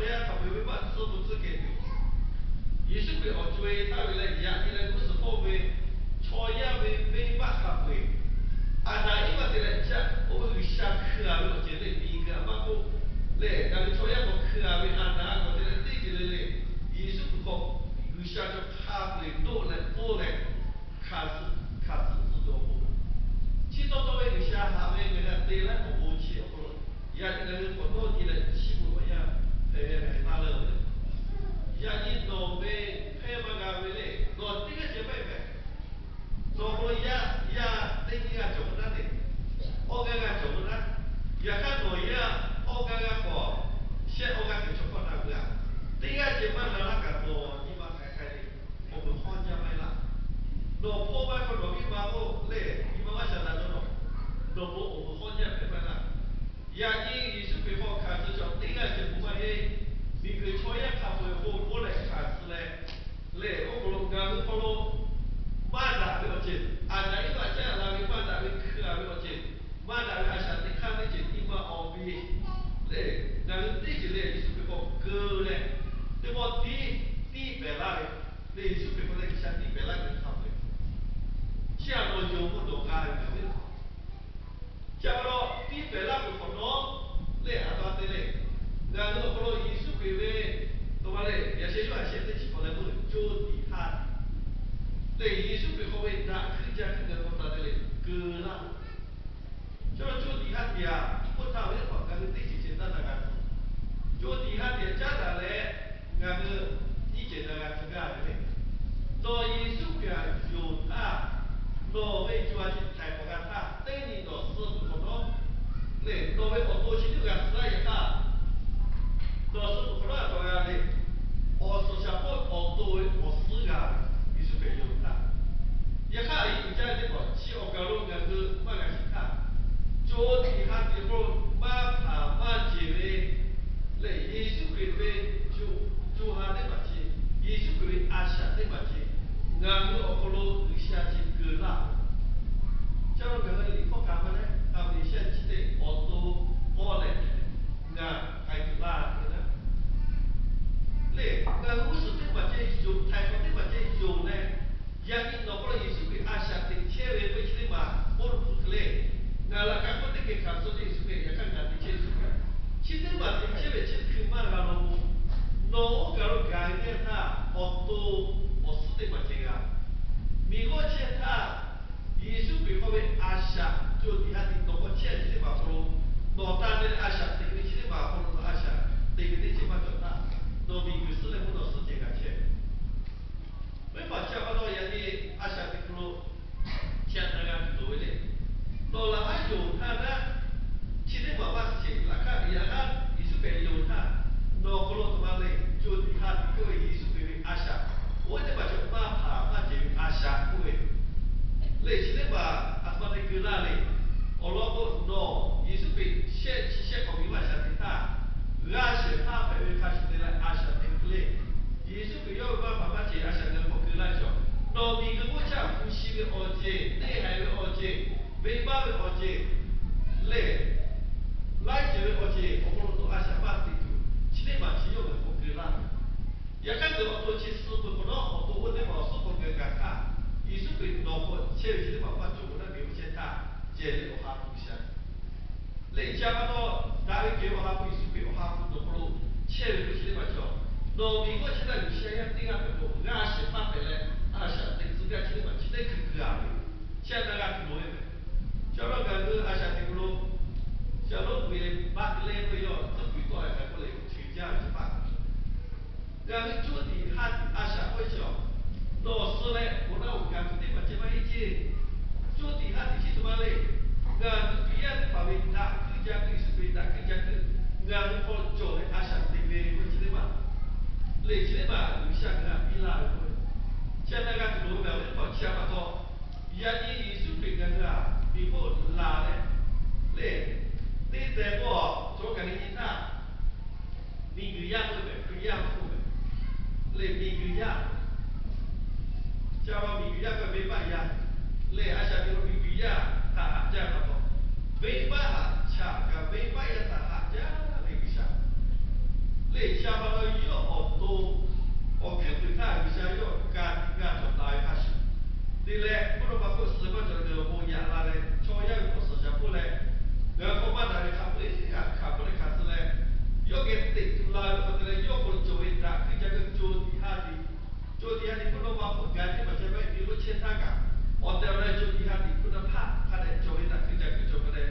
yaˇ hk'a peu-eˬ venˇbaˆ tcuhˇ peuˬ tcuhˇ kehˬ tuˬ, Yeˍsuˆ Hkriꞈ awˬ co-e taˍ ve leh yaꞈ nyi leh g'uˇ suhˍ hpawˇ ve chaw yaˇ ve venˇbaˆ hk'a peu-eˬ, Aˍdanˍ Eˇvaˆ te leh caˇ oˇ ve G'uiˬsha hkui-a ve awˬ ceuˬ lehˬ, miˬguiˬ a maˇ k'oˆ lehˬ, ngaˬ hui chaw yaˇ k'awꞈ hkui-a ve Aˍdanˍ a k'awꞈ te leh teˇ ceuˬ le le, Yeˍsuˆ Hkriꞈ hk'aw G'uiˬsha chaw hk'a peu-eˬ doˆ leh pfuhˇ leh hkanˍ suh, hkanˍ suh tcuh tuˬ awˬ pon, chi taw taw ve G'uiˬsha haꞈ ve ngaˬ hui te laiˉ awˬ bon chi awˬ hk'aw lo, yaꞈ nyi ngaˬ hui k'awꞈ dawˇ nyi leh chiˇ mvuh awˬ yanˇ hpehꞈ ve ngaˬ hui taˇ leuˇ ve. Yaꞈ nyi nawˬ ve hpehˇ maˇ g'a ve le, nawˬ teˇ g'aˇ ceh maˇ heˆ mehˍ. Nawˬ hk'aw lo yaˇ, yaˇ teˇ nyiˇ g'aˇ cawˬ k'o naˉ le, awˇ g'aˇ g'aˇ cawˬ k'o naˉ. Yaꞈ hk'aˇ nawˬ yaˇ awˇ g'aˇ g'aˇ k'awꞈ shehˆ awˇ g'aˇ ceh chaw hkawˇ na veu-a, teˇ g'aˇ ceh maˇ na laˇ kaꞈ nawˬ nyi ma hk'aˬ hk'e le, awˬ vuiˬ hawˉ jaˇ maˇ heˆ laˇ. Nawˬ hpawˇ maˇ k'o nawˬ miˇ ma k'oˆ lehˬ, nyi ma maˇ shaˍ daꞈ cawˬ nawˬ, nawˬ bon awˬ vuiˬ hawˉ jaˇ hpehꞈ maˇ heˆ laˇ. Yaꞈ nyi Yeˍsuˆ Hkriꞈ hk'aw hkanˍ suh chaw teˇ g'aˇ ceh k'o maˇ heˆ. Miˬguiˬ chaw yaˇ hk'a peu-eˬ k'o k'oˆ leh hkanˍ suh leh, lehˬ oˇ hk'aw lo ngaˬ hui hk'aw lo maˇ daꞈ ve awˬ ceuˬ, Aˍdanˍ Eˇvaˆ caˇ la ve maˇ daꞈ ve hkui-a ve awˬ ceuˬ, maˇ daꞈ ve a shaꞈ teꞈ hk'aˇ teˇ ceuˬ nyi ma awˬ ve lehˬ, ngaˬ hui teˇ ceuˬ lehˬ Yeˍsuˆ Hkriꞈ hk'aw keu leh, teˇ pawˆ tiˉ tiˇ pehˍ laˇ ve, lehˬ Yeˍsuˆ Hkriꞈ hk'aw leh G'uiˬsha tiˇ pehˍ laˇ ve hk'a peu-eˬ, chi a nawˬ yonˍ k'o dawˬ g'a ve ngaˬ hui ve Chi pa taw tiˇ pehˍ laˇ peuˬ hk'awꞈ nawˉ lehˬ, a pa te leh, ngaˬ hui awˬ hk'aw lo Yeˍsuˆ Hkriꞈ ve, taw ma lehˬ, yaꞈ sheh Yoˇhanˬ shehˆ teˇ chi hk'awꞈ leh meuˇ co tiꞈ ha tiꞈ lehˬ, Yeˍsuˆ Hkriꞈ hk'aw ve daꞈ hkuiˇ jaˇ hkuiˇ ngaˬ hui hk'aw taˍ te leh keu laˇ. Chaw co tiꞈ ha tiꞈ a k'oˆ htaˇ ve teˇ hpaˍ ngaˬ hui teˇ ceuˬ ceh taˇ na g'a tuˬ, co tiꞈ ha tiꞈ a caˉ daꞈ leh ngaˬ hui nyiˇ ceuˬ na g'a hk'e gaˇ ve le. Nawˬ Yeˍsuˆ Hkriꞈ htaꞈ yonˍ htaˇ, nawˬ ve co ha chi htaiˍ hk'awꞈ g'a htaˇ, teˇ nyi nawˬ suh peuˬ hk'awꞈ nawˉ lehˬ, nawˬ ve awˬ to chi teˇ g'aˇ g'a suh laˇ yaꞈ htaˇ, nawˬ suh peuˬ hk'awꞈ nawˉ a cawˬ g'a le. Awˬ suhˍ shaˍ hpawˇ awˬ to ve awˬ suhˉ g'a ve, Yeˍsuˆ Hkriꞈ yonˍ htaˇ, yaꞈ hk'aˇ a yehˬ uiˍ jaˇ ve teˇ hpaˍ chi awˬ kaˬ lo ngaˬ hui maˇ g'a shiˍ htaˇ, co tiꞈ ha tiꞈ hk'aw lo maˇ hpanˍ maˇ jeˬ ve lehˬ, Yeˍsuˆ Hkriꞈ ve co ha teˇ hpaˍ chi, Yeˍsuˆ Hkriꞈ ve a shaꞈ teˇ hpaˍ chi, ngaˬ hui awˬ hk'aw lo G'uiˬsha chi keu laˇ. Chi lo ngaˬ hui liꞈ hkawˇ hkanˍ ma leh, a G'uiˬsha chi teˇ awˬ to k'awˇ leh ngaˬ k'ai tuˬ laˇ ve lehˬ, ngaˬ hui g'uˇ suhˍ teˇ hpaˍ ceh yonˍ, htaiˍ hk'awꞈ teˇ hpaˍ ceh yonˍ leh, yaꞈ nyi nawˬ hk'aw lo Yeˍsuˆ Hkriꞈ a shaꞈ teꞈ chehˇ ve k'oˆ ve chi teˇ maˬ k'oˆ lo hpu hk'e le, ngaˬ laꞈ ka hk'oˆ teˇ geh hkanˍ suh ve Yeˍsuˆ Hkriꞈ yaꞈ hk'aˇ ngaˬ teꞈ chehˇ Yeˍsuˆ Hkriꞈ chi teˇ maˬ teꞈ chehˇ ve chi hkui maˇ g'a law k'o, nawˬ oˇ kaˬ lo gaˬ ve teˇ htaˇ awˬ to awˬ suhˉ teˇ maˬ ceh g'a. Miˬ g'awˇ chehˇ htaˇ, Yeˍsuˆ Hkriꞈ hk'aw ve a shaꞈ co tiꞈ ha tiꞈ nawˬ hk'aw chehˇ ve chi teˇ maˬ hk'aw lo, nawˬ taˇ te leh a shaꞈ teꞈ ve chi teˇ maˬ hk'aw lo nawˬ a shaꞈ teꞈ ve teˇ ceuˬ maˇ cawˬ htaˇ, nawˬ miˬguiˬ suhˉ leh k'oˆ nawˬ suhˉ ceh g'a chehˇ ve. Venˇbaˆ chi a pa taw yaꞈ nyi a shaꞈ teꞈ hk'aw lo chi a na g'a tuˬ loˍ ve le. Nawˬ laꞈ haˉ yonˍ htaˇ naˉ, chi teˇ maˬ maˇ shiˍ laꞈ hk'aˇ yaꞈ hk'aˇ Yeˍsuˆ Hkriꞈ yonˍ htaˇ, nawˬ hk'aw lo taꞈ ma leh co tiꞈ ha tiꞈ k'oˆ ve Yeˍsuˆ Hkriꞈ ve a shaꞈ, oˇ ve teˇ maˬ cawˬ maˇ hpanˍ maˇ jeˬ ve a shaꞈ k'oˆ ve lehˬ, chi teˇ maˬ a htoꞈ ma te keu laˇ le. Awˬ lawn k'o, nawˬ Yeˍsuˆ Hkriꞈ shehˆ chi shehˆ hk'awꞈ miˬ maˇ shaꞈ teꞈ htaˇ, g'a shehˍ hpaˇ hpehꞈ ve hk'a shuˍ te leh a shaꞈ teꞈ ve le. Yeˍsuˆ Hkriꞈ yawˇ ve maˇ hpanˍ maˇ jeˬ a shaꞈ ngaˬ hui k'awꞈ keu laˇ ve chaw, nawˬ miˬguiˬ k'oˆ chi htaꞈ hpu shi ve awˬ ceuˬ, neˇ haiˬ ve awˬ ceuˬ, venˇbaˆ ve awˬ ceuˬ lehˬ, laiˉ ceuˬ ve awˬ ceuˬ awˬ hk'aw lo nawˬ a shaꞈ maˇ teꞈ tuˬ, chi teˇ maˬ chi yawˇ ngaˬ hui k'awꞈ keu laˇ ve. Yaꞈ hk'aˇ ngaˬ hui awˬ to chi suh peuˬ hk'awꞈ nawˉ, awˬ to oˇ teˇ hpaˍ awˬ suhˉ k'awꞈ gaˬ gaˬ htaˇ, Yeˍsuˆ Hkriꞈ nawˬ hk'aw chehˇ ve chi teˇ hpaˍ maˇ cawˬ k'o naˉ geh ve chehˇ htaˇ, ceh leh awˬ ha hpu G'uiˬsha lehˬ, chi a pa taw daꞈ ve kehˬ ve awˬ ha hpu Yeˍsuˆ Hkriꞈ awˬ ha hpu nawˬ hk'aw lo chehˇ ve k'o chi teˇ hpaˍ cawˬ. Nawˬ miˬ g'awˇ chehˇ htaˇ G'uiˬsha yaˇ teˇ g'aˇ hpehꞈ k'o g'a shehˍ hpaˇ hpehꞈ leh, a shaꞈ teꞈ tcuh gaˇ chi teˇ hpaˍ chi teˇ hkui keu a ve, chi a na g'a tuˬ loˍ ve meh. Chi a pa taw ngaˬ hui a shaꞈ teꞈ hk'aw lo, chi a lonˉ ve baˆ te leh k'oˆ ve yawˇ tcuhˉ kuiˬ tawˆ la kaꞈ k'oˆ leh, chi jaˇ ve chi paˆ Ngaˬ hui co tiꞈ ha tiꞈ a shaꞈ k'oˆ ve chi a, nawˬ suh leh bon naˆ uiˍ g'a tuˬ teˇ hpaˍ ceh maˇ heˆ ceˇ. Co tiꞈ ha tiꞈ chi tuˬ ma le. Ngaˬ hui Hkriꞈ yaˇ teˇ hpaˍ ve daꞈ hkuiˇ jaˇ hkuiˇ, Yeˍsuˆ Hkriꞈ daꞈ hkuiˇ jaˇ hkuiˇ, ngaˬ hui hk'aw cawˬ leh a shaꞈ teꞈ ve k'oˆ ve chi teˇ maˬ lehˬ, chi teˇ maˬ G'uiˬsha ngaˬ hui htaꞈ piˇ laˇ ve k'oˆ ve, chi a na g'a tuˬ loˍ ve ngaˬ hui teˇ hpaˍ chi a pa taw, yaꞈ nyi Yeˍsuˆ Hkriꞈ ngaˬ hui htaꞈ miˬ hpoˆ laˬ leh, lehˬ, teˇ tehˬ k'o, chaw ngaˬ hui nyi htaˇ, miˬguiˬ yaˇ k'oˆ ve mehˬ, Hkriꞈ yaˇ k'oˆ ve mehˬ, lehˬ miˬguiˬ yaˇ, chi a pa miˬguiˬ yaˇ k'oˆ ve venˇbaˆ yaˇ, lehˬ a shaꞈ teꞈ lo miˬguiˬ yaˇ htaꞈ haꞈ jaˇ pa taw, venˇbaˆ haꞈ chaꞈ kaꞈ venˇbaˆ yaˇ htaꞈ haꞈ jaˇ ve G'uiˬsha Lehˬ, chi a pa taw yawˇ awˬ to awˬ hkuiˉ puiˍ htaˇ G'uiˬsha yawˇ ka tiꞈ g'a cawˬ taˍ ve hk'a shuˍ te leh, mvuhˇ naw ma hk'oˆ suh maˇ cawˬ g'uiˬ awˬ bon yaꞈ la leh, chaw yaˇ ve awˬ suhˍ shaˍ hpoˆ leh, ngaˬ hui k'awꞈ maˇ daꞈ ve hk'a peu-eˬ htaꞈ hkanˍ peuˬ leh hkanˍ suh leh, yawˇ geh teꞈ tuˬ la ve pa taw leh, yawˇ k'o cawˬ ve daꞈ hkui ca g'uiˬ co tiꞈ ha tiꞈ co tiꞈ ha tiꞈ mvuhˇ naw ma hk'oˆ gaˬ teˇ hpaˍ ca maˇ heˆ ve lo chehˇ htaˇ kaꞈ, awˬ tehˬ awˬ na co tiꞈ ha tiꞈ hpu na hpaˆ hk'a dehꞈ cawˬ ve htaꞈ hkui ca g'uiˬ cawˬ pa leh,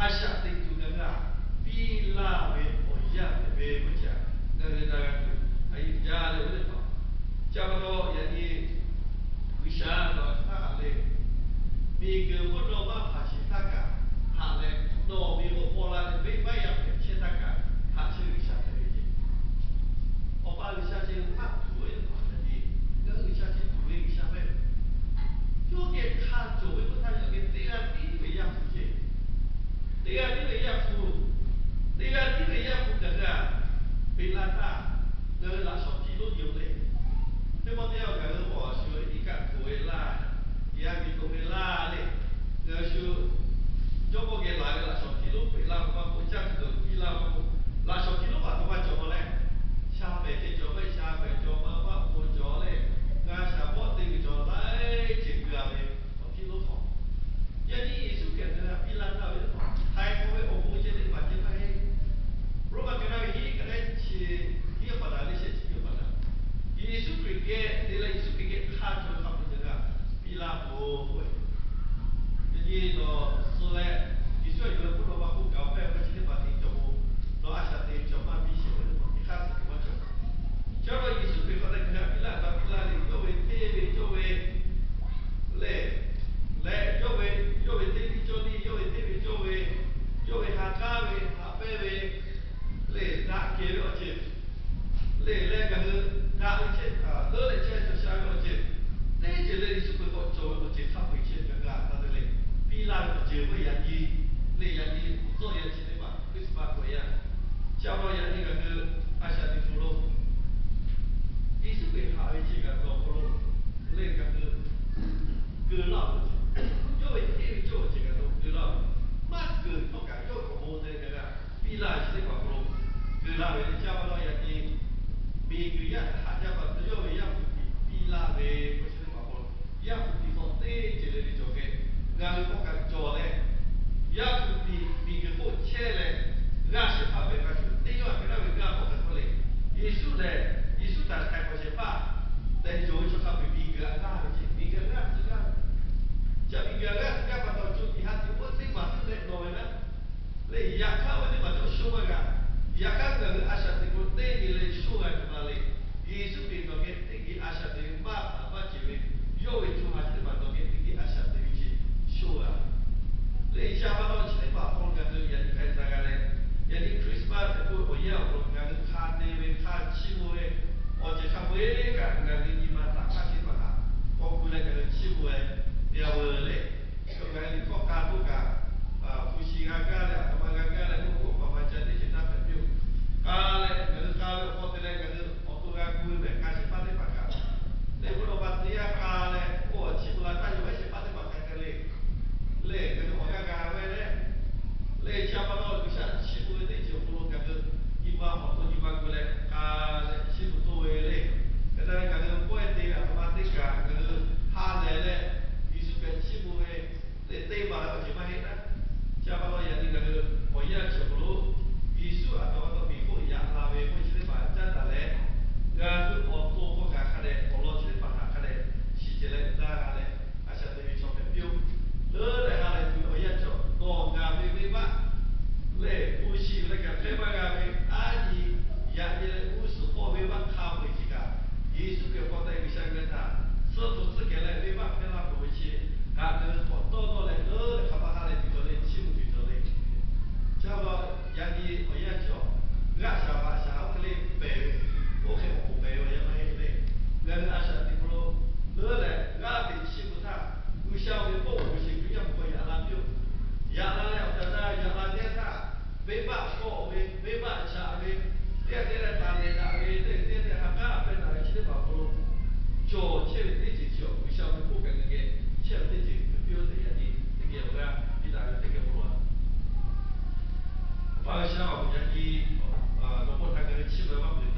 a shaꞈ teꞈ tuˬ ngaˬ hui htaꞈ piˇ laˇ ve awˬ yanˇ hpehꞈ ve k'oˆ chi htaꞈ ngaˬ hui na g'a tuˬ a yeˇ jaˇ leh oˇ ve pa. Chi pa taw yaꞈ nyi G'uiˬsha nawˬ htaꞈ haꞈ leh, miˬguiˬ mvuhˇ naw ma hpanˍ sheˍ htaˇ kaꞈ haꞈ leh, nawˬ miˬ g'uˇ paw la leh venˇbaˆ yaˇ hpehꞈ chehˇ htaˇ kaꞈ haꞈ chehˇ ve G'uiˬsha hpehꞈ ve ceˇ. Awˬ pa G'uiˬsha chi maˇ tuˬ ve, ngaˬ hui G'uiˬsha chi tuˬ ve G'uiˬsha mehˆ. Yawˇ geh hk'a cawˬ ve k'oˆ htaˇ, yawˇ geh teˇ g'aˇ tiˉ ve Yaˇ hpu ceˇ. Teˇ g'aˇ tiˉ ve Yaˇ hpu, teˇ g'aˇ tiˉ ve Yaˇ hpu kaꞈ g'a peꞈ la htaˇ, ngaˬ hui laꞈ shawˍ htiˇ lonˉ yoˬ le. Teˇ pawˆ teˇ yanˇ ngaˬ hui awˬ shu iˉ kaˆ htoꞈ ve laˇ, yaˇ miˬ toꞈ ve laˇ le. Ngaˬ hui shu jawˇmawˇ geh laˬ ve laꞈ shawˍ htiˇ lonˉ peꞈ la ve maˇ k'oˆ, caˇ tuˬ dawˬ piˇ laˇ ve maˇ k'oˆ, laꞈ shawˍ htiˇ lonˉ paˍ htoꞈ ma cawˬ leh, sha pehˍ ceh cawˬ ve, sha pehˍ cawˬ ma maˇ k'oˆ cawˬ leh, g'a shaˍ bawˆ te ve cawˬ laiˉ ceuˬ g'a ve awˬ htiˇ lonˉ hk'aw, yaꞈ nyi Yeˍsuˆ Hkriꞈ ngaˬ hui htaꞈ piˇ laˇ taˍ ve teˇ hpaˍ, htaiˍ hk'awꞈ ve awˬ bon ceh teˇ hpaˍ ceh maˇ heˆ. Roˉmaꞈ ka naˇ ve hiˉ ka naˉ chi hiˉ awˬ pa daꞈ leh shehˆ chi hiˉ awˬ pa daꞈ, Yeˍsuˆ Hkriꞈ geh te leh Yeˍsuˆ Hkriꞈ geh hk'a cawˬ ve hk'a peu-eˬ ngaˬ hui htaꞈ piˇ laˇ k'o, yaꞈ nyi nawˬ suh leh, Yeˍsuˆ a yuˬ leh mvuhˇ naw ma hk'oˆ gaˬ hpehˇ ve chi teˇ hpaˍ te cawˬ k'o, nawˬ a shaꞈ te ve cawˬ maˇ piˇ shehˍ ve teˇ hpaˍ, hk'aˇ suh teˇ maˇ cawˬ. Chi pa taw Yeˍsuˆ Hkriꞈ hk'aw leh ngaˬ hui htaꞈ piˇ laˇ, htaꞈ piˇ laˇ leh, yawˇ ve hteˇ ve cawˇ ve lehˬ, leh yawˇ ve, yawˇ ve hteˇ ve cawˇ ve, yawˇ ve hteˇ ve cawˇ ve, yawˇ ve ha k'aˉ ve, ha pehˇ ve lehˬ, daꞈ kehˬ ve awˬ ceuˬ lehˬ, leh ngaˬ hui daꞈ ve chehˇ htaꞈ leuˉ leh chehˇ cawˬ sha ve awˬ ceuˬ, teˇ ceuˬ leh Yeˍsuˆ Hkriꞈ hk'aw cawˬ ve awˬ ceuˬ hk'a peu-eˬ chehˇ ve ngaˬ hui a hk'a te leh, piˇ laˇ ve awˬ ceuˬ ve yaꞈ nyi lehˬ, yaꞈ nyi tcuhˇ yaˇ chi teˇ hpaˍ Christmas k'oꞈ e yaˇ. Chi pa taw yaꞈ nyi ngaˬ hui a shaꞈ teꞈ hk'aw lo Yeˍsuˆ Hkriꞈ haꞈ ve chi kaꞈ nawˬ hk'aw lo lehˬ ngaˬ hui keu laˇ ve awˬ ceuˬ, yawˇ ve hteˇ ve cawˇ ve awˬ ceuˬ kaꞈ nawˬ keu laˇ ve, maˇ keunˍ htawˇ kaꞈ yawˇ ve awˬ bon te leh ngaˬ hui piˇ laˇ ve chi teˇ hpaˍ hk'aw lo keu laˇ ve le. Chi pa taw yaꞈ nyi miˬguiˬ yaˇ htaꞈ haꞈ jaˇ pa taw yawˇ ve Yaˇ hpu tiꞈ piˇ laˇ ve k'oˆ chi teˇ hpaˍ hk'aw lo, Yaˇ hpu tiꞈ hk'aw teˇ ceuˬ le le cawˬ hk'e, ngaˬ hui hk'aw kaꞈ cawˬ leh, Yaˇ hpu tiꞈ miˬguiˬ hk'oˆ chehˇ leh g'aˇ shehˍ hpaˇ pehˬ hk'a shuˍ, teˇ yawˇ a hk'e g'aˇ ve g'aˇ k'awꞈ hk'e k'oˆ le. Yeˍsuˆ lehˬ, Yeˍsuˆ htaꞈ htaiˍ hk'awꞈ shehˍ hpaˇ tehꞈ cawˬ ve chaw hk'a peu-eˬ miˬguiˬ a g'aˇ ve ceˇ, miˬguiˬ a g'aˇ tcuh gaˇ ve. Chi miˬguiˬ a g'aˇ tcuh gaˇ pa taw co tiꞈ ha tiꞈ oˇ teˇ maˬ teˇ leh nawˬ ve naˉ lehˬ, yaꞈ hk'aˇ oˇ ve teˇ maˬ cawˇ sho maˇ g'a. Yaꞈ hk'aˇ ngaˬ hui a shaꞈ teꞈ k'o teˇ geh leh sho g'a ve ma le. Yeˍsuˆ Hkriꞈ nawˬ geh teˇ geh a shaꞈ teꞈ ve maˇ htaꞈ maˇ ceuˬ ve, yawˇ ve co ha chi teˇ maˬ nawˬ geh teˇ geh a shaꞈ teꞈ ve chi sho g'a. Lehˬ, G'uiˬsha pa taw chi teˇ hpaˍ hk'aw lo ngaˬ hui yaꞈ nyi hk'a taˍ g'a leh, yaꞈ nyi Christmas tehꞈ k'oˆ ve awˬ yanˇ awˬ hk'aw lo ngaˬ hui hk'a te ve, hk'a chiˇ mvuh ve awˬ ceuˬ hk'a peu-eˬ kaꞈ ngaˬ hui nyi ma htaꞈ hk'aˇ chi teˇ hpaˍ htaꞈ k'awꞈ gu leh ngaˬ hui chiˇ mvuh ve te a veuˬ leh, ngaˬ hui liꞈ hkawˇ k'a k'oˆ kaꞈ, hpu shi g'a gaˇ leh, a htoꞈ ma g'a gaˇ leh, mvuhˇ hk'oˆ paˍ ma ca teˇ ceuˬ htaˇ hpehꞈ piˇ-oˬ. K'a leh ngaˬ hui k'a ve awˬ hk'aw te leh ngaˬ hui awˬ to g'a gu ve mehˬ k'a shehˍ hpaˇ teˇ hpaˍ kaꞈ, lehˬ mvuhˇ naw ma teˇ g'aˇ k'a leh, oˇ awˬ chiˇ mvuh la htaˇ yawˇ maˇ shehˍ hpaˇ teˇ hpaˍ k'a hk'e le. Lehˬ, ngaˬ hui awˬ g'aˇ g'a ve leh, lehˬ chi a pa taw G'uiˬsha chiˇ mvuh ve teˇ ceuˬ awˬ hk'aw lo ngaˬ hui nyi ma awˬ to nyi ma gu leh k'a leh chiˇ mvuh toˇ ve le. Hk'e te leh ngaˬ hui pawehˇ te ve a htoꞈ ma teˇ kaꞈ ngaˬ hui ha lehˬ leh Yeˍsuˆ Hkriꞈ chiˇ mvuh ve lehˬ, teˇ maˬ leh awˬ ceuˬ maˇ heˆ naˉ. Chi a pa taw yaꞈ nyi ngaˬ hui awˬ yanˇ chi awˬ hk'aw lo Yeˍsuˆ a htoꞈ ma taw miˬ hk'oˆ yaꞈ la ve k'oˆ chi teˇ hpaˍ caˉ taˍ leh, ngaˬ hui awˬ to hk'aw kaꞈ hk'a dehꞈ awˬ lawn chi teˇ hpaˍ htaꞈ hk'a dehꞈ shiˍ ceh leh daꞈ g'a leh, a shaꞈ teꞈ ve chaw hpehꞈ piˇ-oˆ. Leuˉ leh ha lehˬ tuˬ ve awˬ yanˇ chi awˬ nawˬ ngaˬ ve venˇbaˆ lehˬ, hpu shi ve leh kaꞈ hpehˇ maˇ g'a ve a nyi yaꞈ nyi leh g'uˇ suhˍ k'awˇ venˇbaˆ hk'a peu-eˬ chi kaꞈ, Yeˍsuˆ Hkriꞈ awˬ hk'aw te G'uiˬsha ngaˬ hui htaꞈ suhˉ hpu tcuhˉ kehˬ leh venˇbaˆ hpehˇ laˇ peuˬ ve chi, haꞈ ngaˬ hui k'awꞈ tawˇ nawˇ leh leuˉ leh hk'aˬ ma ha leh tuˬ cawˬ le, chiˇ mvuh tuˬ cawˬ le. Chi a pa yaꞈ nyi awˬ yanˇ chi awˬ g'aˆ shaˍ baꞈ shaˍ oˇ hk'e le pehˬ ve, oˇ hk'e awˬ pon pehˬ ve awˬ yanˇ maˇ heˆ le. Ngaˬ hui a shaꞈ teꞈ hk'aw lo leuˉ leh g'aˇ teꞈ chiˇ mvuh htaˇ, G'uiˬsha ve k'oˆ ve awˬ shiˍ Hkriꞈ yaˇ hpu hk'aw yaꞈ la piˇ-oˆ. Yaꞈ la leh awˬ tehˬ awˬ na yaꞈ la teˇ yanˇ htaˇ, venˇbaˆ kawˆ ve, venˇbaˆ chaꞈ ve, teˇ g'aˇ teˇ g'aˇ leh taˍ lehˬ daꞈ ve, teˇ g'aˇ teˇ g'aˇ leh ha k'aˉ a pehˇ daꞈ ve chi teˇ hpaˍ awˬ hk'aw lo cawˬ chehˇ ve teˇ ceuˬ chi awˬ G'uiˬsha ve k'oˆ kaꞈ ngaˬ geh chehˇ ve teˇ ceuˬ hkui piˇ-oˆ tehꞈ yaꞈ nyi teˇ geh awˬ g'aˇ piˇ daꞈ ve teˇ geh awˬ lawn. Awˬ pa G'uiˬsha awˬ yaꞈ nyi awˬ nawˬ k'oˆ htaˇ ngaˬ hui chiˇ mvuh maˇ peuˬ